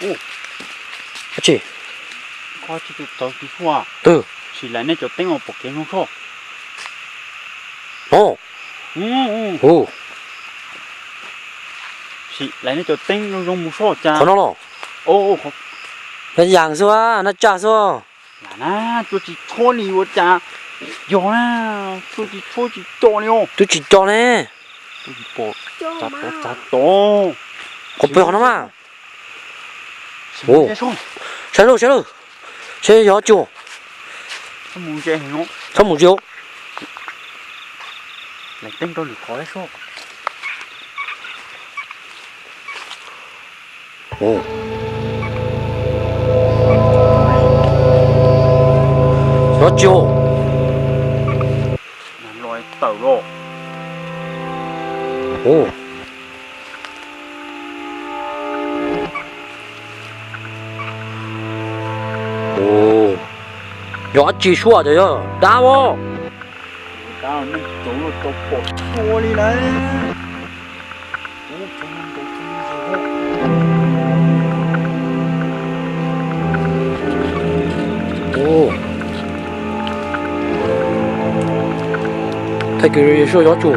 Ua, dab tsi? Koj tsis tau tawv tsis tshua. Twg? Sim lais nej cov teeb ua pom kev zoo soj. No. Sim lais nej cov teeb zoo zoo mus soj cas. Qhov no los? Nab yas xwb, nab tsaj xwb. Lam na, tua tsis tshuab li ua cas. Yog na, tua tsis tshuab tsis co li os. Twb tsis co ne. Tua tsis pom. Txav tod txav tod. Qhov pem qhov no mas. Saib lauj, saib lauj, saib yog dab tsi. Txhob mus ze. Yog dab tsi os? Tawm los. Yog dab tsi suab, yog dab os. Dab, nej txaus luaj tau pom txhua li lawm. Thaij kiag zoo zoo yog dab tsi.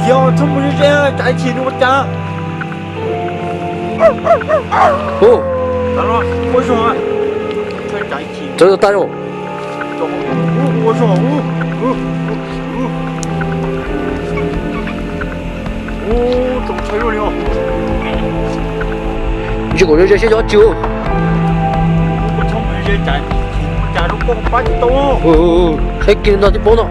Kiag txhob mus ze ze, tsav chim nws ua cas. Ua zog, txawv tag zog. Ua zog. Ntsia kom ze ze saib yog dab tsi. Saib kiag li no thiaj paub no.